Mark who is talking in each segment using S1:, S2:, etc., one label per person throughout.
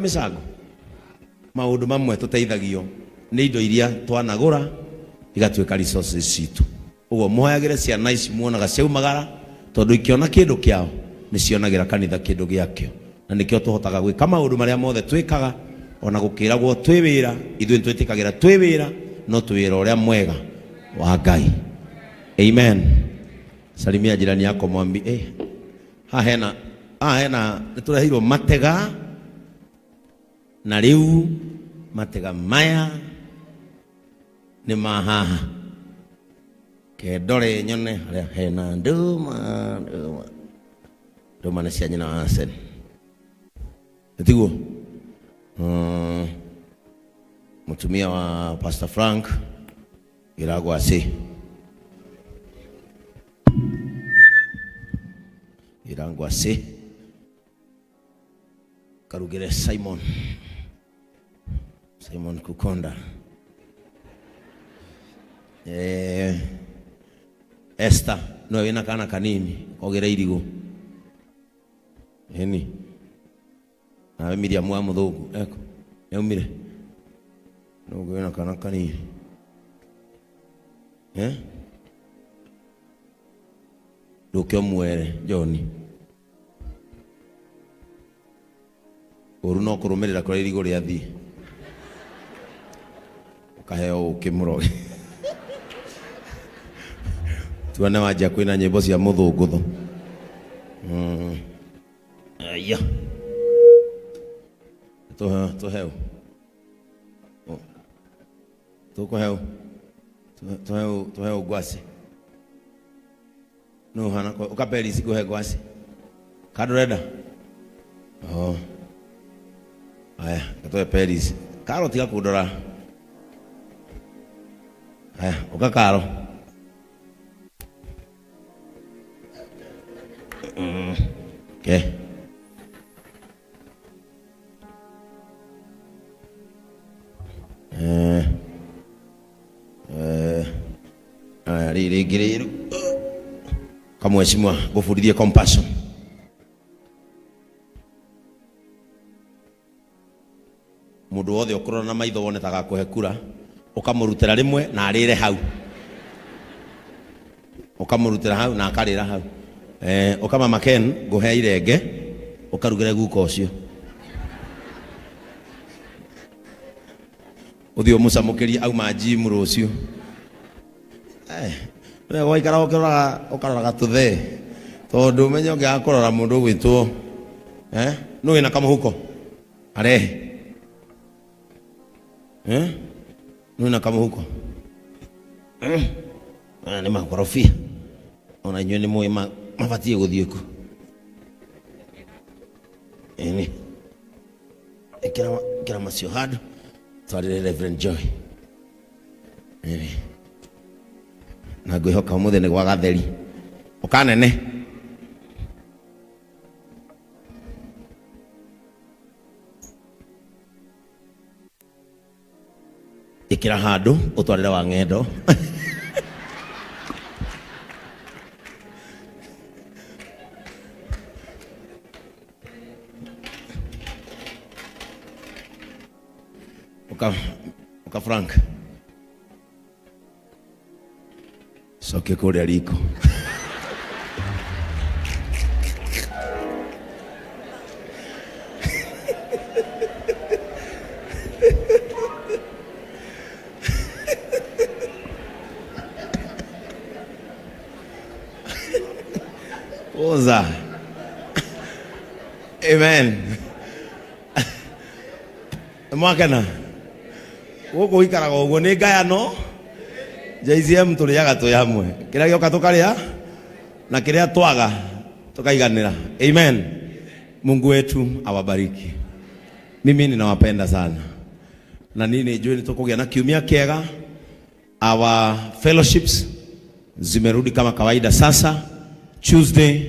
S1: Mĩcango maũndũ mamwe tũteithagio nĩ indo iria twanagũra igatuĩka resources citũ. Ũguo mũhoyagĩre ciana ici muonaga ciaumagara, tondũ ikĩona kĩndũ kĩao nĩ cionagĩra kanitha kĩndũ gĩakĩo, na nĩkĩo tũhotaga gwĩka maũndũ marĩa mothe twĩkaga. Ona gũkĩragwo twĩ wĩra, ithuĩ nĩ twĩtĩkagĩra twĩ wĩra, no twĩ wĩra ũrĩa mwega wa Ngai. Amen. Salimia jirani yako mwambie, eh, haha hena haha hena nĩ tũreheirwo matega, na rĩu matega maya nĩ ma haha. Kendore nyone harĩa hena ndũma. Ndũma, ndũma nĩ cia nyina wa Sen, tiguo? Mũtumia wa Pastor Frank Iragwasi, Irangwasi karugire Simon, Simon Kukonda, Esther no wina kana kanini kogere irigu eni nawe Miriam wa muthungu eko yaumire no wina kana kanini, eh nduke mwere John ũru no kũrũmĩrĩra kũrĩa irigũ rĩathiĩ ũkaheo ũkĩ mũrogi tuone wanjia kwĩna nyĩmbo cia mũthũngũtho. Aya tũheo tũkũheo tũheo tũheo ngwacĩ no hana ukapeli sikuhe ngwacĩ kando renda. Oh aya gatoe peris karo tiga kundora. Aya uka karo. Okay. Aya rĩrĩ rĩngĩ rĩrĩ kamwecimwa ngũbundithie compassion. Mũndũ wothe ũkũrora na maitho wone ta gakũhe kura, ũkamũrutĩra rĩmwe na arĩre hau, ũkamũrutĩra hau na akarĩra hau. Ũka Mama Ken ngũhe irenge ũkarugĩre guka ũcio, ũthiĩ ũmũcamũkĩrie auma gym rũciũ. Wega waikara ũkĩroraga ũkaroraga tũthee, tondũ ũmenye ũngĩaga kũrora mũndũ ũgwĩtwo, nũ wĩna kamũhuko arehe, nũ wĩna kamũhuko? Maya nĩ makorobia, ona inyuĩ nĩ mũĩ mabatiĩ gũthiĩ ku. Ĩni ĩkĩra macio handũ twarĩre Reverend Joy. Ĩni na ngwĩhoka ũmũthĩ nĩ gwa gatheri ũkanene. Ĩkĩra handũ ũtwarĩre wa ng'endo. Uka, uka Frank cokie kũrĩa riko. Oza. Amen. Mwakena gũkũ ikaraga ũguo nĩ ngayano. JCM tũrĩaga twĩ hamwe, kĩrĩa gĩoka tũkarĩa na kĩrĩa twaga tukaiganĩra. Amen. Mungu wetu awabariki. Mimi ninawapenda sana na nini njũĩ nĩ tũkũgĩa na kiumia kĩega. Our fellowships zimerudi kama kawaida sasa. Tuesday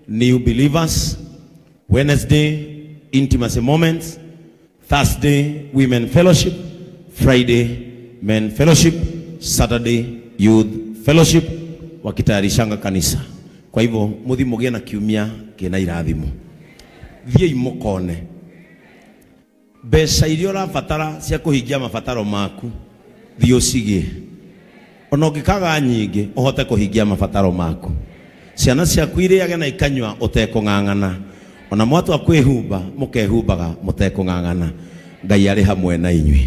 S1: new believers, Wednesday intimacy moments, Thursday women fellowship, Friday men fellowship, Saturday youth fellowship, wakitayarishanga kanisa. Kwa hivyo muthi mugie na kiumia kina irathimo. Thiei mukone. Mbeca iria ũrabatara cia kũhingia mabataro maku thiĩ ũcigĩe, ona ũngĩkaga nyingĩ ũhote kũhingia mabataro maku. Ciana ciaku irĩage na ikanyua ũtekũng'ang'ana, ona mwatua kwĩhumba mũkehumbaga mũtekũng'ang'ana. Ngai arĩ hamwe na inyuĩ.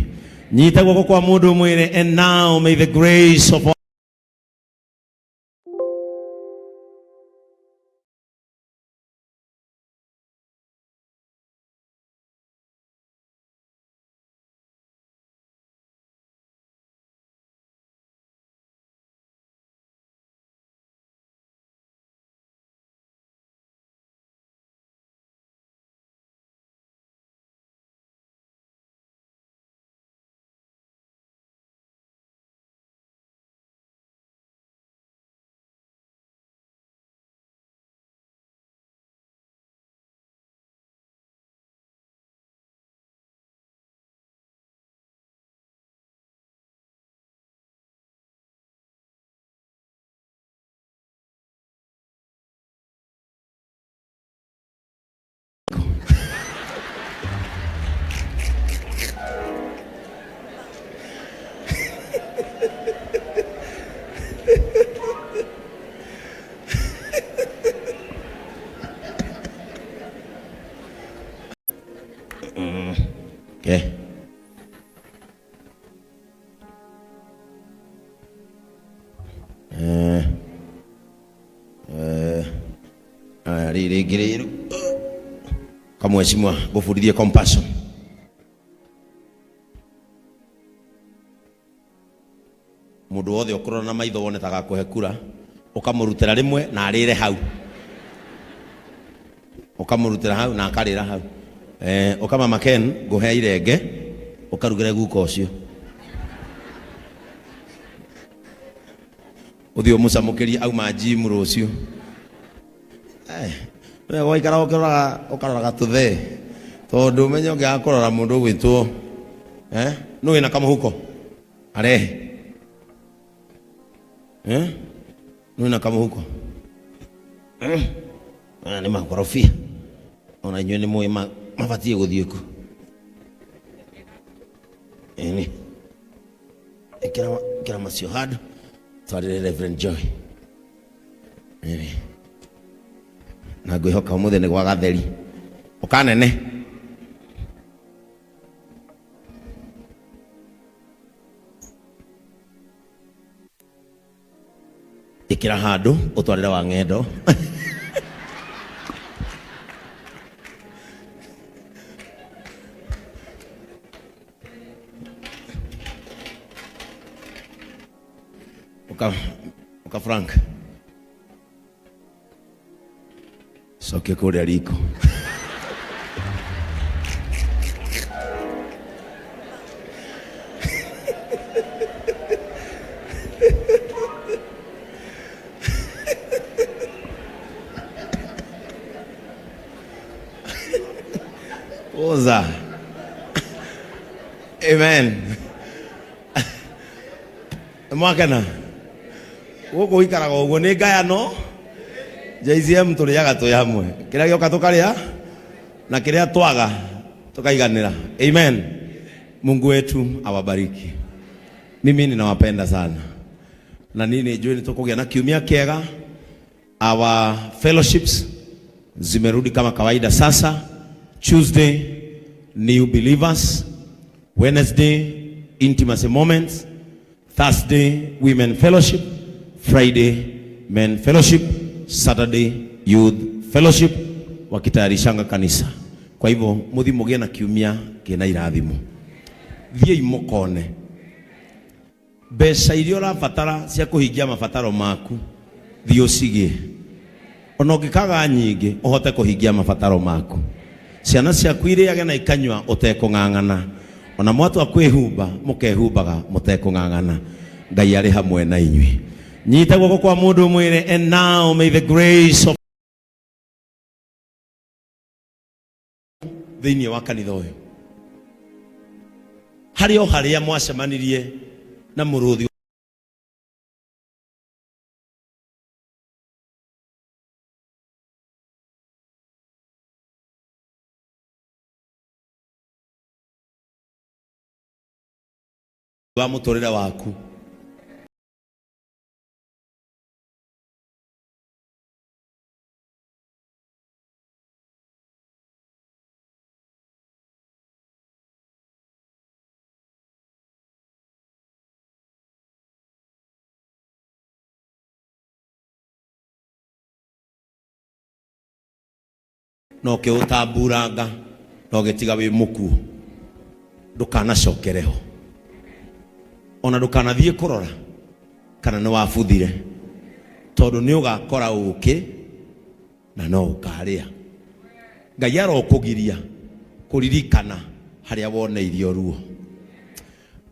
S1: Nyita guoko kwa mũndũ mwĩre, and now may the grace of Okay. Eh, eh, aya rĩrĩ rĩngĩ rĩrĩ kamwecimwa ngũbundithie compassion. Mũndũ wothe ũkũrora na maitho wone ta gakũhe kura, ũkamũrutĩra rĩmwe na arĩre hau, ũkamũrutĩra hau na akarĩra hau. Eh, ũka mama Ken ngũhe irenge ũkarugĩre guka ũcio, ũthiĩ ũmũcamũkĩrie auma gym rũciũ. Eh, wega waikara ũkĩroraga ũkaroraga tũthee, tondũ ũmenye ũngĩaga kũrora mũndũ ũgwĩtwo eh, nũ wĩna kamũhuko arehe eh, nũ wĩna kamũhuko eh, aya nĩ makorobia ona inyuĩ nĩ mũĩ mabatiĩ gũthiĩ ku. Ĩni ĩkĩra ĩkĩra macio handũ twarĩre Reverend Joy. Ĩni na ngwĩhoka ũmũthĩ nĩ gwa gatheri ũkanene. Ĩkĩra handũ ũtwarĩre wa ng'endo. Uka, uka Frank cokie kũrĩa riko. Oza. Amen. Mwakena gũkũ ikaraga ũguo nĩ ngayano. JCM tũrĩaga twĩ hamwe, kĩrĩa gĩoka tũkarĩa na kĩrĩa twaga tukaiganĩra. Amen. Mungu wetu awabariki. Mimi ninawapenda sana na nini njũĩ nĩ tũkũgĩa na kiumia kĩega. Our fellowships zimerudi kama kawaida sasa. Tuesday new believers, Wednesday intimacy moments, Thursday women fellowship, Friday men fellowship, Saturday youth fellowship, wakitayarishanga kanisa. Kwa hivyo muthi mugie na kiumia kina irathimo. Thiĩi mũkone mbeca iria ũrabatara cia kũhingia mabataro maku, thiĩ ũcigĩe, ona ũngĩkaga nyingĩ ũhote kũhingia mabataro maku. Ciana ciaku irĩage na ikanyua ũtekũng'ang'ana, ona mwatua kwĩhumba mũkehumbaga mũtekũng'ang'ana. Ngai arĩ hamwe na inyuĩ. Nyita guoko kwa mũndũ mwĩre, and now may the grace of thĩinĩ wa kanitha ũyũ harĩ o harĩa mwacemanirie na mũrũthi. Wa mũtũrĩre waku. Na ũkĩũtamburanga na ũgĩtiga wĩ mũkuũ, ndũkanacokereho ona ndũkanathiĩ kũrora kana nĩ wabuthire, tondũ nĩ ũgakora ũkĩ na no ũkarĩa. Ngai arokũgiria kũririkana harĩa woneirio ruo.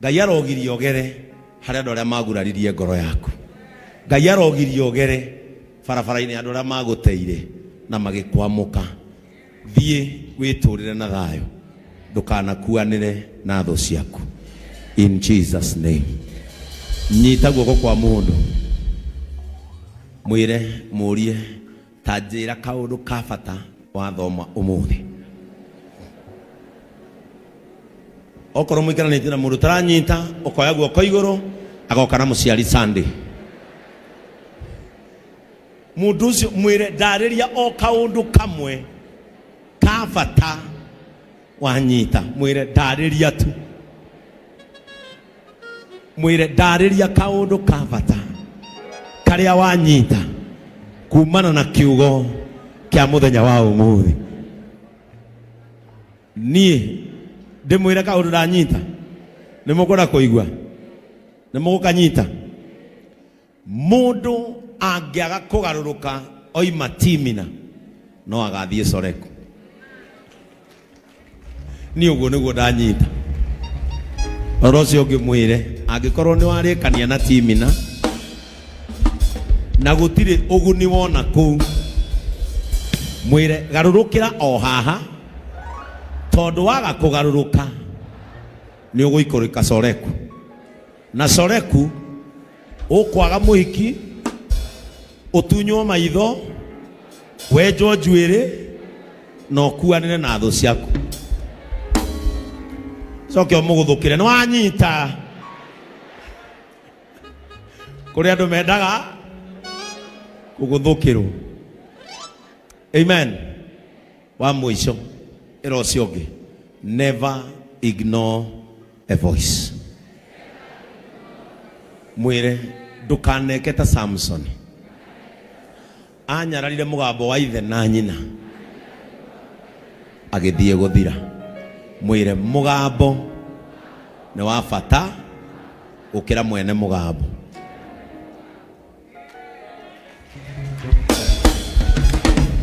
S1: Ngai arogiria ũgere harĩa andũ arĩa maguraririe ngoro yaku. Ngai arogiria ũgere barabara-inĩ andũ arĩa magũteire na magĩkwamũka. Thiĩ wĩtũrĩre na thayũ, ndũkanakuanĩre na thũ ciaku. In Jesus name. Nyita guoko kwa mũndũ, mwĩre, mũrie, ta njĩra kaũndũ ka bata wathoma ũmũthĩ. Okorwo mũikaranĩtie na mũndũ ũtaranyita, ũkoya guoko igũrũ, agoka na mũciari Sunday. Mũndũ ũcio mwĩre, ndarĩria o kaũndũ kamwe ka bata wanyita. Mwĩre ndarĩria tu, mwĩre ndarĩria kaũndũ ka bata karĩa wanyita kumana na kiugo kĩa mũthenya wa ũmũthĩ. Niĩ ndĩmwĩre kaũndũ ndanyita, nĩ mũkwenda kũigua, nĩ mũgũkanyita. Mũndũ angĩaga kũgarũrũka oima Timina, no agathiĩ Soreku. Niĩ ũguo nĩguo ndanyita. Ũhoro ũcio ũngĩ mwĩre, angĩkorwo nĩ warĩkania na Timina na gũtirĩ ũguni wona kũu, mwĩre garũrũkĩra o haha, tondũ waga kũgarũrũka nĩ ũgũikũrũka Soreku, na Soreku ũkwaga mũhiki, ũtunywo maitho, wenjwo njuĩrĩ na ũkuanĩre na thũ ciaku. Coke ũmũgũthũkĩre, nĩ wanyita. Kũrĩ andũ mendaga kũgũthũkĩrwo. Amen. Wa mũico, ĩra ũcio ũngĩ, never ignore a voice. Mwĩre ndũkaneke ta Samson, anyararire mũgambo wa ithe na nyina agĩthiĩ gũthira. Mwĩre mũgambo nĩ wa bata gũkĩra mwene mũgambo.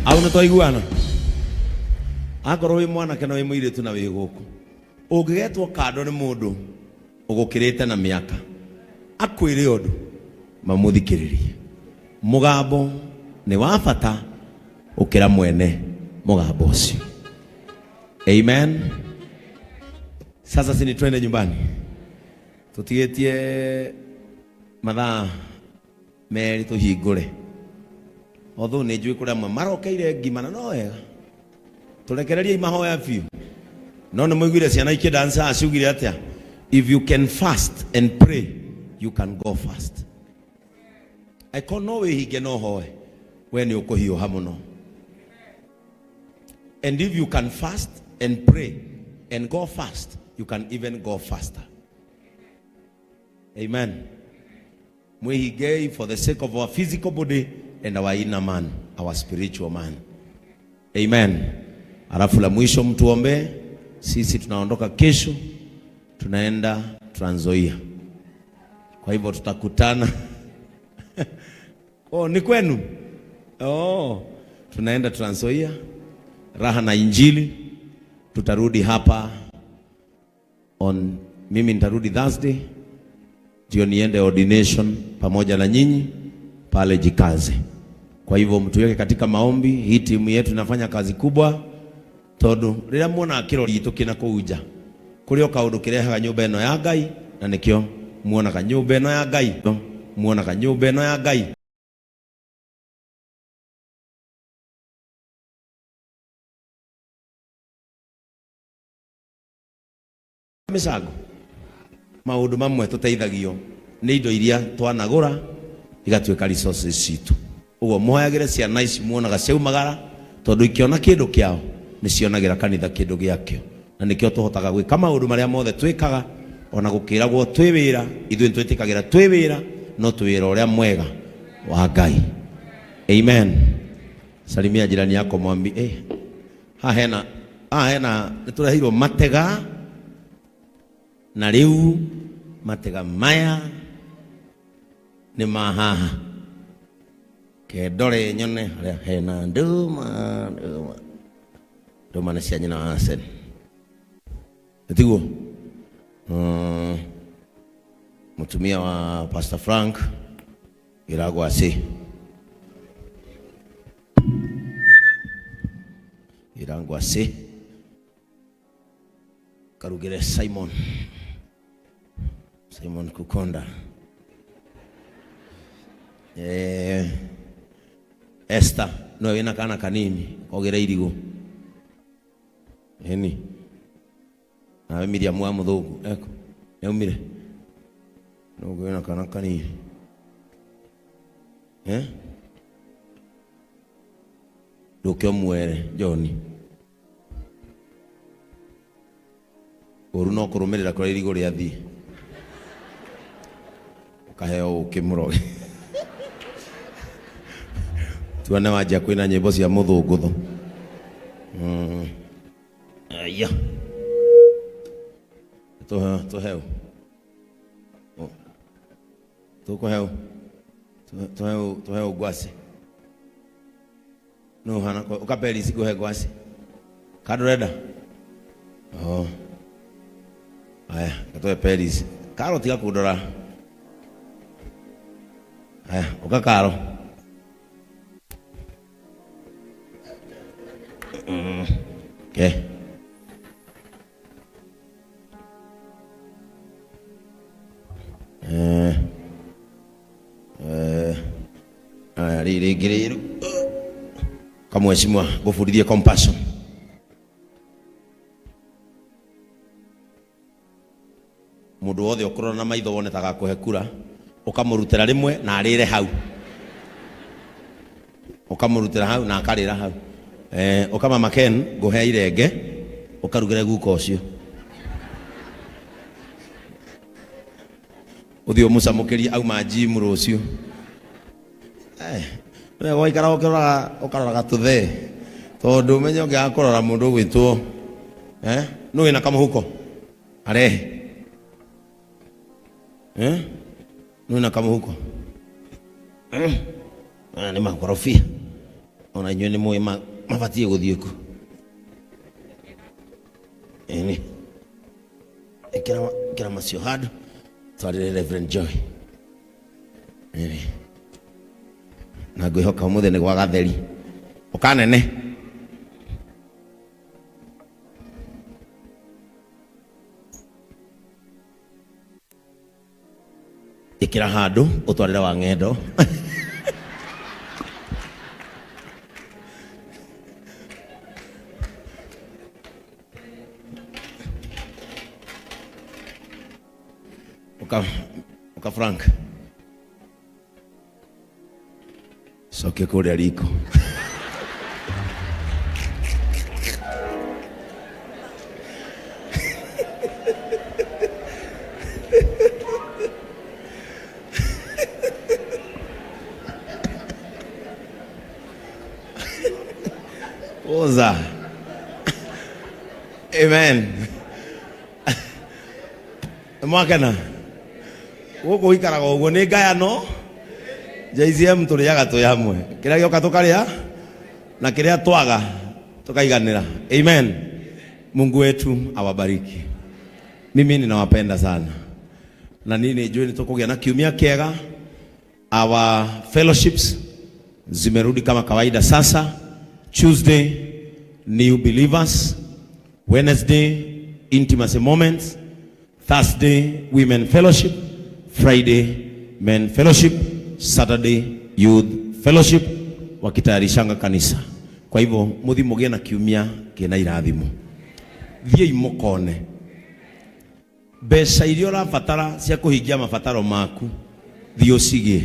S1: Au nĩ twaiguana? Akorwo wĩ mwanake na wĩ mũirĩtu na wĩ gũkũ, ũngĩgetwo kando nĩ mũndũ ũgũkĩrĩte na mĩaka akwĩre ũndũ, mamũthikĩrĩrie. Mũgambo nĩ wa bata gũkĩra mwene mũgambo ũcio. Amen. Sasa sini twende nyumbani, tũtigĩtie mathaa merĩ tũhingũre. Although nĩ njũĩ kũrĩ amwe marokeire ngima na no wega tũrekereriei mahoya biũ, no nĩ mũiguire ciana ikĩdansa ciugire atĩa? If you can fast and pray, you can go fast. Angĩkorwo no wĩhinge no hoe, we nĩ ũkũhiũha mũno. And if you can fast and pray and go fast, you can even go faster. Amen. Mwĩhingei for the sake of our physical body and our inner man, our spiritual man. Amen. Alafu la mwisho mtuombee, sisi tunaondoka kesho, tunaenda Trans Nzoia. Kwa hivyo tutakutana. Oh, ni kwenu? Oh, tunaenda Trans Nzoia, raha na Injili. Tutarudi hapa on, mimi nitarudi Thursday ndio niende ordination pamoja na nyinyi pale Jikaze. Kwa hivyo mtuweke katika maombi. Hii timu yetu inafanya kazi kubwa, tondu rĩrĩa muona kĩrori gitũ kĩna kũu nja, kũrĩ o kaũndũ kĩrehaga nyũmba ĩno ya Ngai, na nĩkĩo muonaga nyũmba ĩno ya Ngai, muonaga nyũmba ĩno ya Ngai mĩcango. Maũndũ mamwe tũteithagio nĩ indo iria twanagũra igatuĩka resources citũ. Ũguo mũhoyagĩre ciana ici muonaga ciaumagara, tondũ ikĩona kĩndũ kĩao nĩ cionagĩra kanitha kĩndũ gĩakĩo. Na nĩkĩo tũhotaga gwĩka maũndũ marĩa mothe twĩkaga, ona gũkĩragwo twĩ wĩra, ithuĩ nĩ twĩtĩkagĩra twĩ wĩra, no twĩ wĩra ũrĩa mwega wa Ngai. Amen. Salimia jirani yako mwambie, eh, haha hena, haha hena, nĩtũreheirwo matega. Na rĩu matega maya nĩ ma haha. Ke ndore nyone harĩa hena ndũma, ndũma. Ndũma nĩ cia nyina wa Hassan. Nĩtiguo? Mũtumia wa Pastor Frank ĩragwacĩ. Ĩrangwacĩ. Karugire Simon. Simon Kukonda. Eh, Esther no wina kana kanini kogere irigu. Eni. Nawe Miriam wa muthungu eko. Yaumire. No wina kana kanini. Eh? Nduke mwere John. Ũru no kũrũmĩrĩra kũrĩa irigũ rĩathiĩ. Ũkaheo ũkĩ mũrogi. Tuone wanjia kwĩna nyĩmbo cia mũthũngũtho. Aya. Tũheo. Tũkũheo. Tũheo tũheo ngwacĩ. No hana ko ukapeli siku he ngwacĩ. Kando renda. Oh. Aya, gatoe peris. Karo tiga kundora. Aya, uka karo. Okay. Eh. Eh. Aya, rĩrĩ rĩngĩ rĩrĩ. Kamwecimwa ngũbundithie compassion. Mũndũ wothe ũkũrora na maitho wone ta agakũhe kura, ũkamũrutĩra rĩmwe na arĩre hau. Ũkamũrutĩra hau na akarĩra hau. Eh, ũka Mama Ken ngũhe irenge ũkarugĩre guka ũcio. Ũthiĩ ũmũcamũkĩrie auma gym rũciũ. Eh, nĩ wega ũgaikara ũkĩroraga ũkaroraga tũthee tondũ ũmenye ũngĩaga kũrora mũndũ ũgwĩtwo eh, nũ wĩna kamũhuko arehe eh, nũ wĩna kamũhuko eh, maya nĩ makorobia ona inyuĩ nĩ mũĩ mabatiĩ gũthiĩ kũ ĩni ĩkĩra ĩkĩra macio handũ twarĩre Reverend Joy. Ĩĩ. Na ngwĩhoka ũmũthĩ nĩ gwa gatheri. Ũkanene. Ĩkĩra handũ ũtwarĩre wa ng'endo. Uka, uka Frank. Cokia kũrĩa riko. Oza. Amen. Mwakena gũkũ ikaraga ũguo nĩ ngayano JCM tũrĩaga twĩ hamwe kĩrĩa gĩoka tũkarĩa na kĩrĩa twaga tukaiganĩra. Amen. Mungu wetu awabariki. Mimi ninawapenda sana na nini njũĩ nĩ tũkũgĩa na kiumia kĩega. Our fellowships zimerudi kama kawaida sasa. Tuesday new believers, Wednesday intimacy moments, Thursday women fellowship, Friday men fellowship, Saturday youth fellowship, wakitayarishanga kanisa. Kwa hivyo muthi mugie na kiumia kina irathimo. Thiei mukone. Mbeca iria ũrabatara cia kũhingia mabataro maku thiĩ ũcigĩe,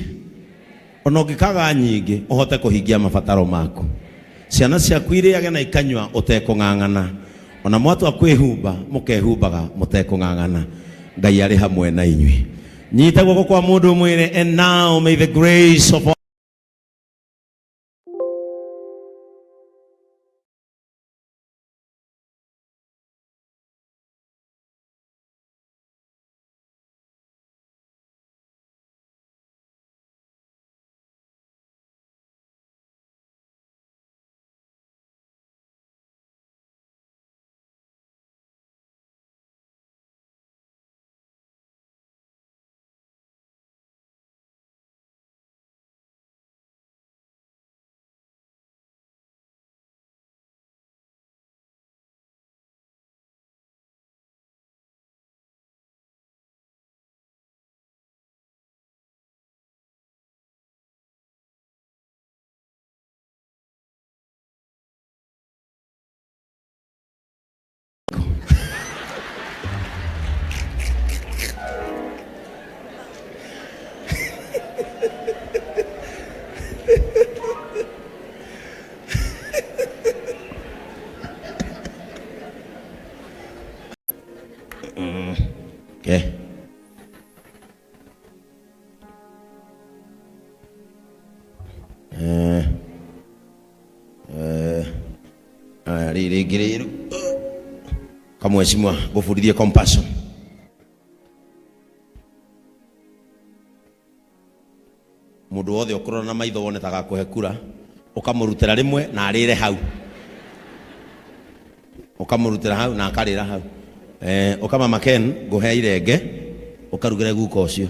S1: ona ũngĩkaga nyingĩ ũhote kũhingia mabataro maku. Ciana ciaku irĩage na ikanyua ũtekũng'ang'ana, ona mwatua kwĩhumba mũkehumbaga mũtekũng'ang'ana. Ngai arĩ hamwe na inyuĩ. Nyita guoko kwa mũndũ mwĩre, and now may the grace of Okay. Eh, eh, aya rĩrĩ rĩngĩ rĩrũ kamwecimwa ngũbundithie compassion. Mũndũ wothe ũkũrora na maitho wone ta gakũhe kura, ũkamũrutĩra rĩmwe na arĩre hau, ũkamũrutĩra hau na akarĩra hau. Eh, ũka Mama Ken ngũhe irenge ũkarugĩre guka ũcio,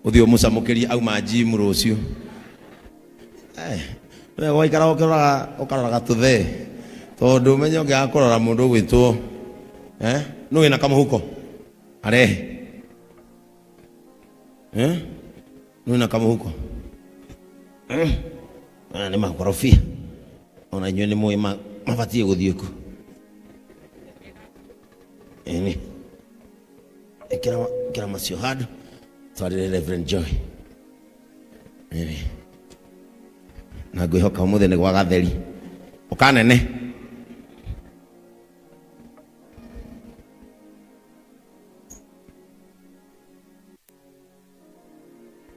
S1: ũthiĩ ũmũcamũkĩrie auma gym rũciũ. Eh, wega waikara ũkĩroraga ũkaroraga tũthee, tondũ ũmenye ũngĩaga kũrora mũndũ ũgwĩtwo eh, nũ wĩna kamũhuko arehe eh, nũ wĩna kamũhuko eh, aya nĩ makorobia, ona inyuĩ nĩ mũĩ mabatiĩ gũthiĩ ku. Ĩni ĩkĩra macio handũ twarĩre Reverend Joy. Ĩni na ngwĩhoka ũmũthĩ nĩ gwa gatheri ũkanene.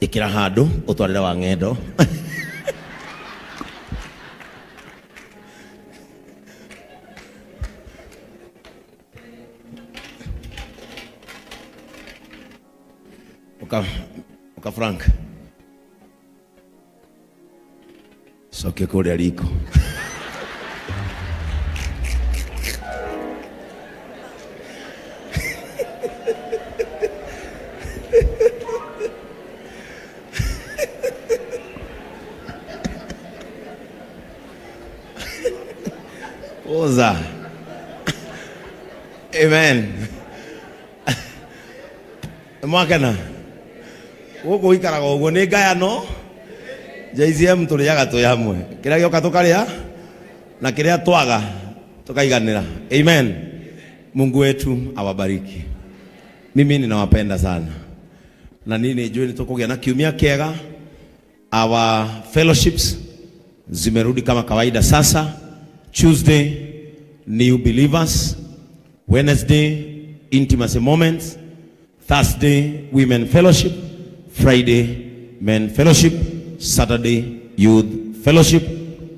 S1: Ĩkĩra handũ ũtwarĩre wa ng'endo. Uka, uka Frank cokie kũrĩa riko. Oza. Amen. Mwakena gũkũ ikaraga ũguo nĩ ngayano. JCM tũrĩaga twĩ hamwe, kĩrĩa gĩoka tũkarĩa na kĩrĩa twaga tukaiganĩra. Amen. Mungu wetu awabariki. Mimi ninawapenda sana na nini njũĩ nĩ tũkũgĩa na kiumia kĩega. Our fellowships zimerudi kama kawaida sasa. Tuesday new believers, Wednesday intimacy moments, Thursday women fellowship, Friday men fellowship, Saturday youth fellowship,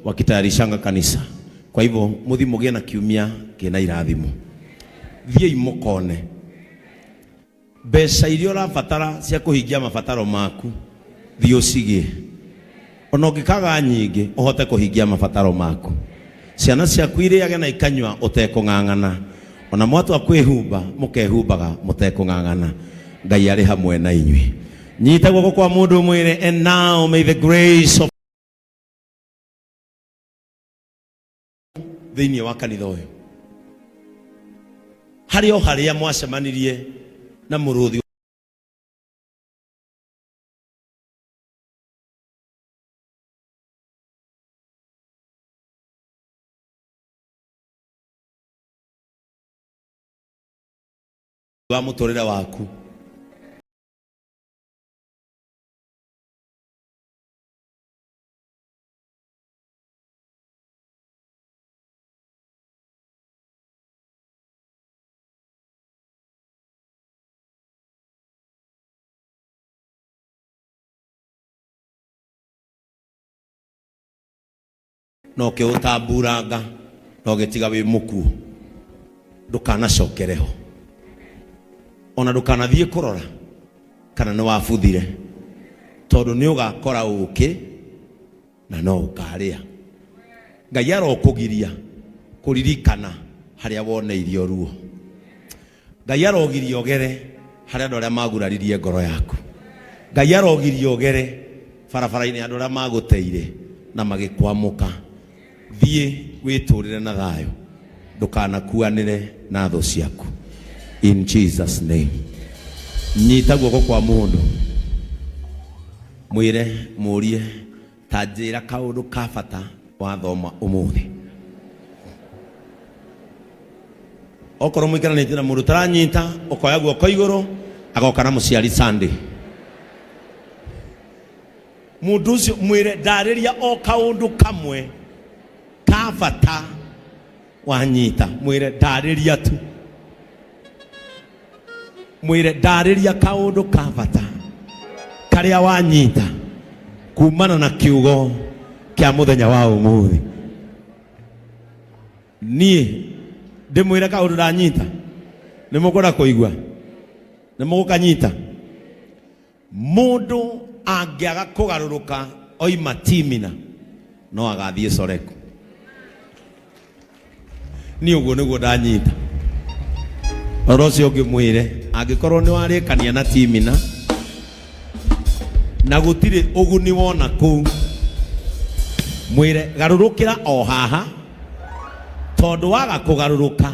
S1: wakitayarishanga kanisa. Kwa hivyo muthi mugie na kiumia kina irathimo. Thiĩi mũkone mbeca iria ũrabatara cia kũhingia mabataro maku, thiĩ ũcigĩe, ona ũngĩkaga nyingĩ ũhote kũhingia mabataro maku. Ciana ciaku irĩage na ikanyua ũtekũng'ang'ana, ona mwatua kwĩhumba mũkehumbaga mũtekũng'ang'ana. Ngai arĩ hamwe na inyuĩ. Nyita guoko kwa mũndũ mwĩre, and now may the grace of thĩinĩ wa kanitha ũyũ harĩ o harĩa mwacemanirie na mũrũthi. Wa mũtũrĩre waku. Na ũkĩũtamburanga na ũgĩtiga wĩ mũkuũ, ndũkanacokere ho, ona ndũkanathiĩ kũrora kana nĩ wabuthire, tondũ nĩ ũgakora ũkĩ na no ũkarĩa. Ngai arokũgiria kũririkana harĩa woneirio ruo. Ngai arogiria ũgere harĩa andũ arĩa maguraririe ngoro yaku. Ngai arogiria ũgere barabara-inĩ andũ arĩa magũteire na magĩkwamũka. Thiĩ wĩtũrĩre na thayũ, ndũkanakuanĩre na thũ ciaku. In Jesus name. Nyita guoko kwa mũndũ, mwĩre, mũrie, ta njĩra kaũndũ ka bata wathoma ũmũthĩ. Okorwo mũikaranĩtie na mũndũ ũtaranyita, ũkoya guoko igũrũ, agoka na mũciari Sunday. Mũndũ ũcio mwĩre, ndarĩria o kaũndũ kamwe ka bata wanyita. Mwĩre ndarĩria tu, mwĩre ndarĩria kaũndũ ka bata karĩa wanyita kumana na kiugo kĩa mũthenya wa ũmũthĩ. Niĩ ndĩmwĩre kaũndũ ndanyita, nĩ mũkwenda kũigua, nĩ mũgũkanyita. Mũndũ angĩaga kũgarũrũka oima Timina, no agathiĩ Soreku. Niĩ ũguo nĩguo ndanyita. Ũhoro ũcio ũngĩ mwĩre, angĩkorwo nĩ warĩkania na Timina na gũtirĩ ũguni wona kũu, mwĩre garũrũkĩra o haha, tondũ waga kũgarũrũka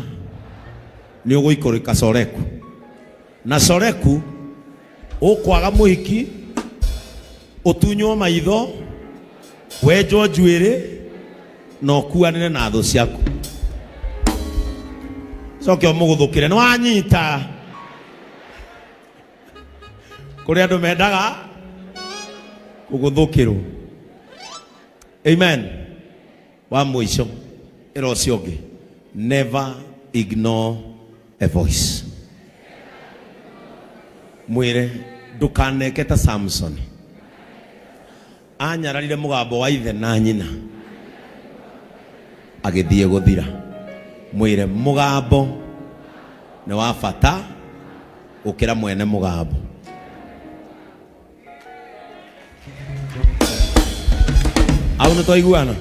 S1: nĩ ũgũikũrũka Soreku, na Soreku ũkwaga mũhiki, ũtunywo maitho, wenjwo njuĩrĩ, na ũkuanĩre na thũ ciaku. Coke ũmũgũthũkĩre, nĩ wanyita. Kũrĩ andũ mendaga kũgũthũkĩrwo. Amen. Wa mũico, ĩra ũcio ũngĩ, never ignore a voice. Mwĩre ndũkaneke ta Samson, anyararire mũgambo wa ithe na nyina agĩthiĩ gũthira. Mwĩre mũgambo nĩ wa bata gũkĩra mwene mũgambo. Au nĩ twaiguana?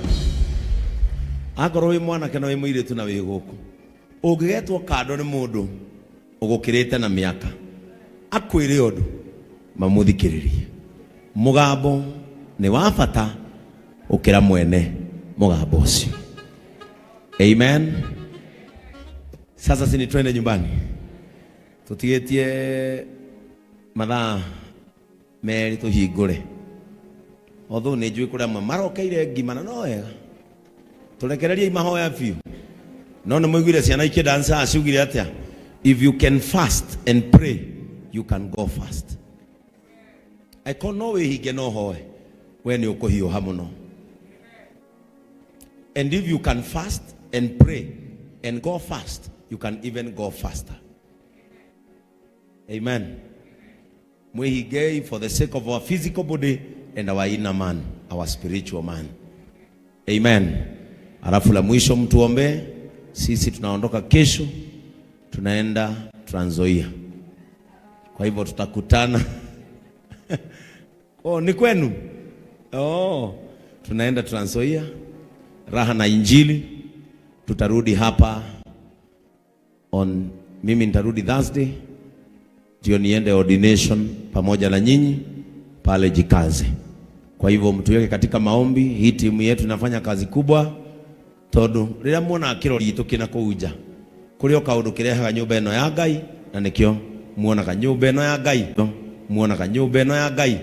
S1: Akorwo wĩ mwanake na wĩ mũirĩtu na wĩ gũkũ, ũngĩgetwo kando nĩ mũndũ ũgũkĩrĩte na mĩaka akwĩre ũndũ, mamũthikĩrĩrie. Mũgambo nĩ wa bata gũkĩra mwene mũgambo ũcio. Amen. Sasa sini twende nyumbani, tũtigĩtie mathaa merĩ tũhingũre. Although nĩ njũĩ kũrĩ amwe marokeire ngima na no wega, tũrekereriei mahoya biũ. No nĩ mũiguire ciana ikĩdansa, ciugire atĩa? If you can fast and pray, you can go fast. Angĩkorwo no wĩhinge no hoe, we nĩ ũkũhiũha mũno. And if you can fast and pray and go fast, you can even go faster. Amen. Mwĩhingei for the sake of our physical body and our inner man, our spiritual man. Amen. Alafu la mwisho mtuombee, sisi tunaondoka kesho, tunaenda Trans Nzoia. Kwa hivyo tutakutana. Oh, ni kwenu? Oh, tunaenda Trans Nzoia, raha na Injili. Tutarudi hapa on, mimi nitarudi Thursday ndio niende ordination pamoja na nyinyi pale Jikaze. Kwa hivyo mtuweke katika maombi. Hii timu yetu inafanya kazi kubwa, tondu rĩrĩa muona kĩrori gitũ kĩna kũu nja, kũrĩ o kaũndũ kĩrehaga nyũmba ĩno ya Ngai, na nĩkĩo muonaga nyũmba ĩno ya Ngai, muonaga nyũmba ĩno ya Ngai.